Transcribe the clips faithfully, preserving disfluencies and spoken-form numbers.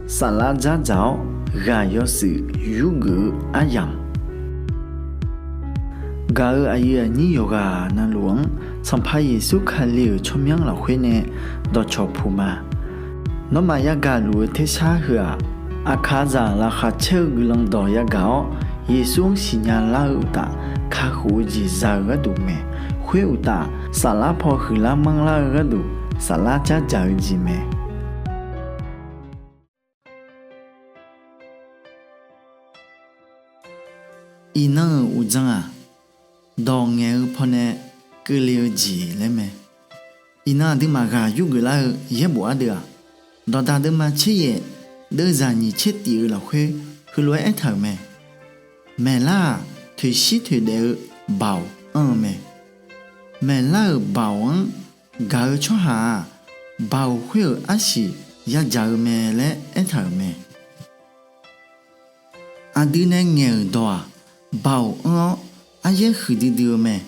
Saflar dzardzaq-awr ghaq yawshuif yurgeuf-eu aryamq, gaq-euq aqyuif aqnyir yawqghaq navluf-anr Sanqpaq Yeqsur Kali-euq tsawrmyanr lafkhoer nae dawqcawq puq ma. Nawmaf yagaq luf-eu tersar heu-aq, aqkaqzaq laqkhaq caer-eu guiqlanq dawq yagaq-awr, Yeqsur-anr siqnya lar-eu uqtaf, kakhof-eu jeq za-eu gharduq mae. Khoer uqtaf, saflar paw huiqlar manrlar-eu gharduq, saflar dzardzaq-eu jeq mae. Iqnan-euq uqdzan-aq, dawq ngaeq-eu pawnae keuvle-eu jeq laer mae. Iqnan aqduimaf ghaq yurgeuf lar-eu yaerbof ardeuv-aq, Dawqdaq deuvma tser yaef deuvzaq nyiq tser tif-eu lafkhoer heulof-aer aertaq-euq mae. Maeqlar-aq, toeqshir toeqdaef-eu baoq anr-eu mae. Maeqlar-euq baoq-anr gaq-eu tsawrhaq-aq, baoq khoer-euq arsiq yadzaq-eu mae laer aertaq-euq mae. Aqdui nae ngaeq-euq dawq-aq, baoq anr-awr aryaer huiqdui dui-eu mae.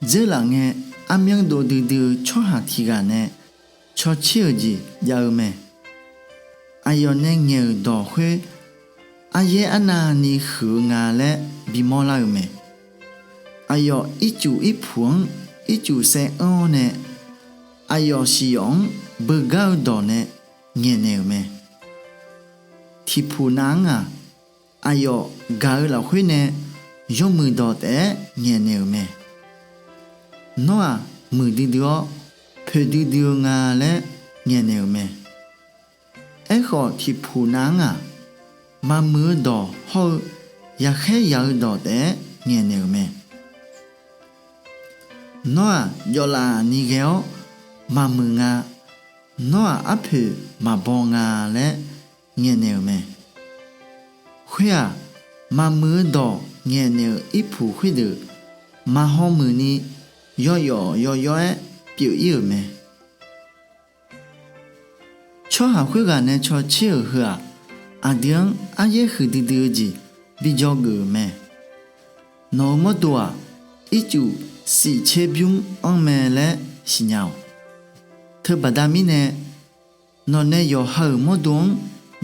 Dzeurlaf ngae, armyanr dovdui dui-eu tsawrhaq tiqghaq nae cawtser-euq jeq jav-eu mae. Aqyawf nae ngaeq-euq dawq khoer aryaer arnavni huiq-eu nga laer bimawr lar-eu mae. Aqyawf ircuf irpuq-anr ircuf saev anr-awr nae, aqyawf siqyawf-anr beugar-eu dawq nae ngaeqnaeq-euq mae. Tiqpuq nav-anr-aq, aqyawf gaq-eu lafkhoer nae yawmuiq dawq taef-aer ngaeqnaeq-euq mae. Nawr-aq, muiqdui dui-awr poeqdui dui-eu nga laer ngaeqnaeq-euq mae. Aerkhawf, tiqpuq nav-anr-aq, maqmuiq-eu dawq hawr-eu yaqkhaer yaq-eu dawq taef-aer ngaeqnaeq-euq mae. Nawr-aq, jawvlaf ni ghae-awr maqmuiq nga. Nawr-aq, arpoeq maqbaw nga laer ngaeqnaeq-euq mae. Khoer-aq, maqmuiq-eu dawq ngaeqnaeq-euq irpuq khoerdeuq maqhaw muiqni yawyawf yawyawr-aer pyeuf ir-euq mae. Tsawrhaq khoerghaq nae cawtser-euq heu-aq, aqdui-anr aryaer huiqdui dui-eu jeq bi dzawgeuf-euq mae. Nawq-eu mawrdo-aq, ircuf shif tser bymr anr mae laer siqnya-awq. Teubaqda mirnae, nawqnae yawqha-euq mawrdo-anr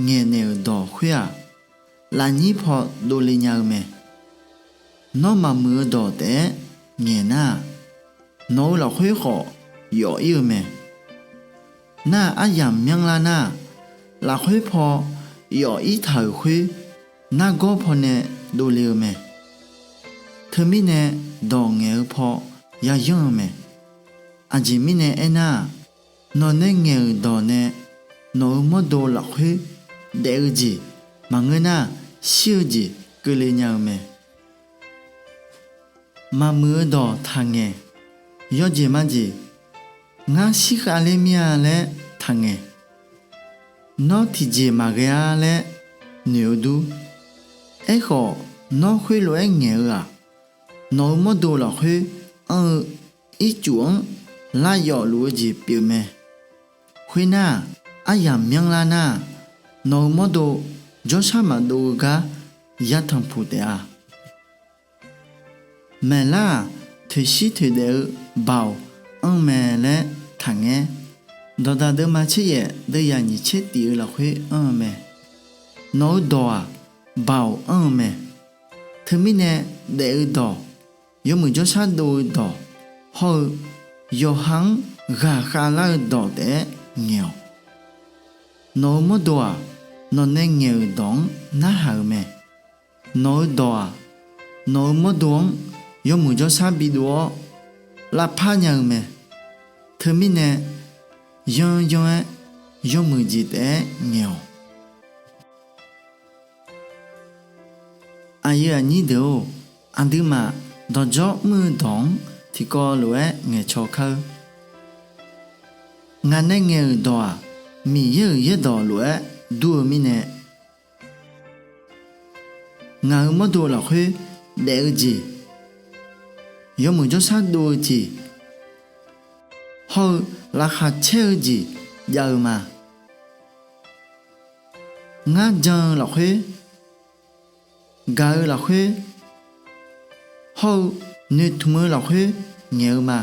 ngaeqnaeq-euq dawq khoer-aq, lafnyir paw dovle nya-eu mae. Nawr maqmuiq-eu dawq taef-aer ngaeq nar-aq, nawq-eu lafkhoer khawf yawf ir-eu mae. Nar-aq, aryamq myanrlar nar-aq, lafkhoer paw yawf ir taq-euq khoer nargawr pawnae dovle-eu mae. Teumirnae dawq ngaeq-eu paw yayanr-eu mae. Aqjeq mirnae aernar-aq, nawqnae ngaeq-euq dawq nae nawq-eu mawrdo lafkhoer daef-eu jeq maqngeur nar-aq, shir-eu jeq keuvle nya-eu mae. Maqmuiq-eu dawq taqngaeq, yawjeq majeq, ngar shirkhav ler mir-a laer taqngaeq, nawr tiqjeq maqghae-ar laer noeq-eu dur. Aerkhawf, nawr khoerlof-aer ngaeq-eu-aq, nawq-eu mawrdo lafkhoer anr-eu ircuf-anr lav yawf luf-eu jeq pyeuf mae. Khoernar-aq, aryamq myanrlar nar-aq, nawq-eu mawrdo jawrshar maqdov-eu gar yatanq puq taef-a. Maeqlar-aq, toeqshir toeqdaef-eu baoq anr mae laer taqngaer. Dawqdaq deuvma tser yaef deuvyaq nyiq tser tif-eu lafkhoer anr-eu mae. Nawq-eu dawq-aq, baoq anr-eu mae. Teumirnae daef-eu dawq, yawmuiq jawrshar dov-eu dawq hawr-eu yawqha-anr ghaqkhav lar-eu dawq taef-aer ngaeq-awq. Nawq-eu mawrdo-aq, nawqnae ngaeq-euq dawq-anr narhaq-eu mae. Nawq-eu dawq-aq, nawq-eu mawrdo-anr yawmuiq jawrshar bidov-awr lavpar nya-eu mae. Teumirnae yanryanr-aer yawmuiq jeq taef-aer ngaeq-awq. Aqyuif aqnyir deuq-or, aqduimaf dawqdzawr mr-eu dawq-anr tiqkawv lof-aer ngaeqcaw kar-eur. Ngaq nae ngaeq-euq dawq-aq, Miqyaer-euq yaerdawq lof-aer dur-eu mirnae, ngaq-euq mawrdo lafkhoer daef-eu jeq, yawmuiq jawrshar dov-eu jeq hawr-eu laqkhaq caer-eu jeq jav-eu ma. Ngar jan-eu lafkhoer, gaq-eu lafkhoer, hawr-eu noeqtmq-eu lafkhoer ngaeq-eu ma.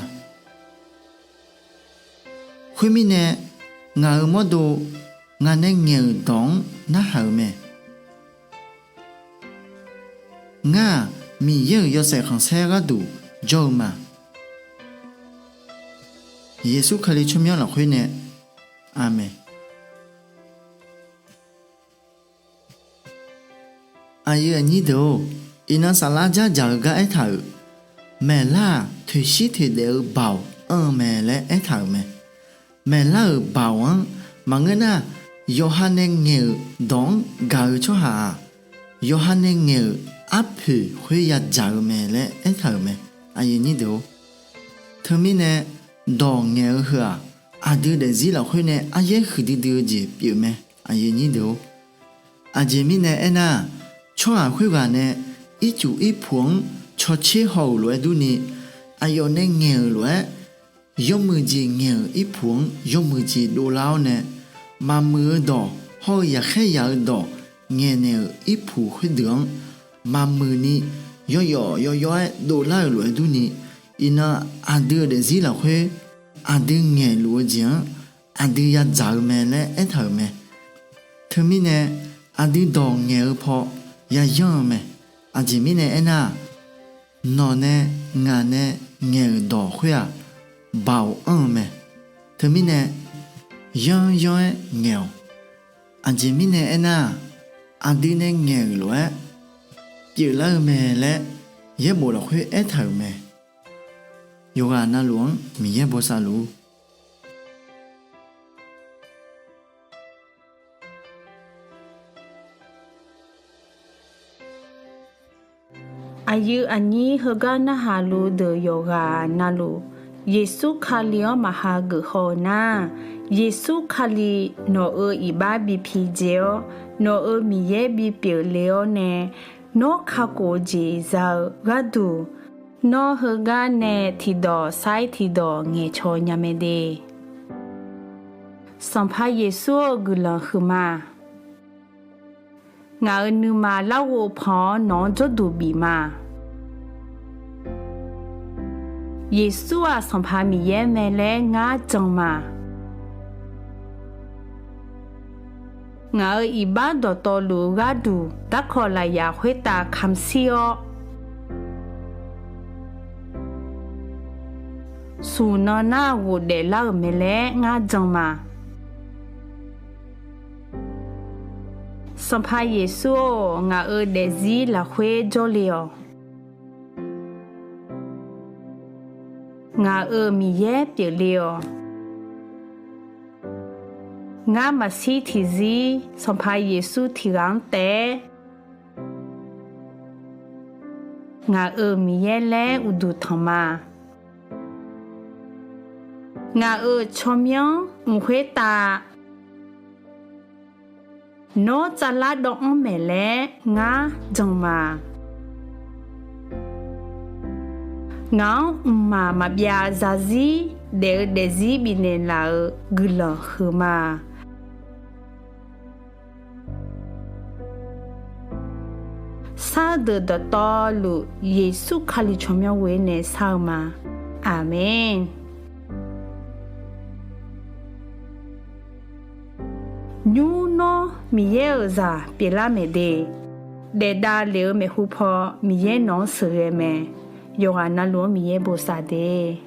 Khoermirnae, ngaq-euq mawrdo ngaq nae ngaeq-euq dawq-anr narhaq-euq mae. Ngar-aq, Miqyaer-euq yawshaef khanqsaer gharduq jawr-eu ma. Yeqsur Kali tsawrmyanr lafkhoer nae, Aqmeq. Aqyuif aqnyir deuq-or, iqnan saflar dzardzaq-eu gar aertaq-euq, maeqlar-aq, toeqshir toeqdaef-eu baoq anr-eu mae laer aertaq-euq mae. Maeqlar-euq baoq-anr maqngeur nar, yawqha nae ngaeq-euq dawq-anr gaq-eu tsawrhaq-aq, yawqha nae ngaeq-euq arpoeq khoer yadzaq-eu mae laer aertaq-euq mae. Teumirnae, dawq ngaeq-eu heu-aq, aqdui daefzir lafkhoer nae aryaer huiqdui dui-eu jeq pyeuf mae. Aqjeq mirnae aernar-aq, tsawrhaq khoerghaq nae ircuf irpuq-anr cawtser haw-euq lof-aer durni, aqyawf nae ngaeq-euq lof-aer, yawmuiq jeq ngaeq-euq irpuq-anr yawmuiq jeq dovlar-awr nae, maqmuiq-eu dawq hawr-eu yaqkhaer yaq-eu dawq ngaeqnaeq-euq irpuq khoerdeuq-anr maqmuiq ni, yawqyawf yawqyawr-aer dovlar-euq lof-aer durni, iqnan aqdui-euq daefzir lafkhoer aqdui ngaeqluf-eu jeq-anr aqdui yadzaq-eu mae laer aertaq-euq mae. Teumirnae, aqdui dawq ngaeq-eu paw yayanr-eu mae. Aqjeq mirnae aernar-aq, nawq nae ngaq nae ngaeq-euq dawq khoer-aq, baoq anr-eu mae. Teumirnae, yanryanr-aer ngaeq-awq. Aqjeq mirnae aernar-aq, aqdui nae ngaeq-euq lof-aer pyeuflar-eu mae laer yaerbof lafkhoer aertaq-euq mae. Yawqghaq navluf-anr Miqyaer bosav luf-ur. Aqyuif aqnyir heugar narhaq luf deuq yawqghaq navluf, Yeqsur Kali-anr maqha geuf haw-eu nar, Yeqsur Kali nawq-euq iqbax bi pidzae-awr, nawq-euq Miqyaer bipyeuf le-awr nae, nawr kakhof-eu jeq za-eu gharduq, nawr heugar nae tiqdawq sair tiqdawq ngaeqcawq nya mae de. Sanqpaq Yeqsur-eu guiqlanq huiqma. Ngaq-euq nuima larghov pan-awr nawq-anr jawrduq bif ma. Yeqsur-aq Sanqpaq Miqyaer mae laer ngar jan ma. Ngaq-euq iqbax dawqtawvluf-eu gharduq darkawq lafyaq khoertav kamq shir-awr, smq nan nar ghofdaef lar-euq mae laer ngar jan ma. Sanqpaq Yeqsur-or, ngaq-euq daefzir lafkhoer jawrle-awq. Ngaq-euq Miqyaer pyeufle-awq. Ngar maqshir tiqzir Sanqpaq Yeqsur tiq ghaq-anr taef-aer ngaq-euq Miqyaer laer uqduq tanq ma. Ngaq-euq tsawrmyanr mq khoertav nawr tsavlar dawv-anr maeq laer ngar jan ma. Ngaq-anr mqmaq maqbyav zarzir daef-eu daefzir bifnaeq laf-euq guiqlanq huiqma. Sar deuq dawqtawvluf Yeqsur Kali tsawrmyanr ghoer nae shar-eu ma. Aqmeq. Nymr nawr Miqyaer-euq zaq pyeuflar maeq de. Daefdav lef-eu maeqhu paw Miqyaer nawq-anr sheuqghae mae. Yawqghaq navluf-anr Miqyaer bosav de.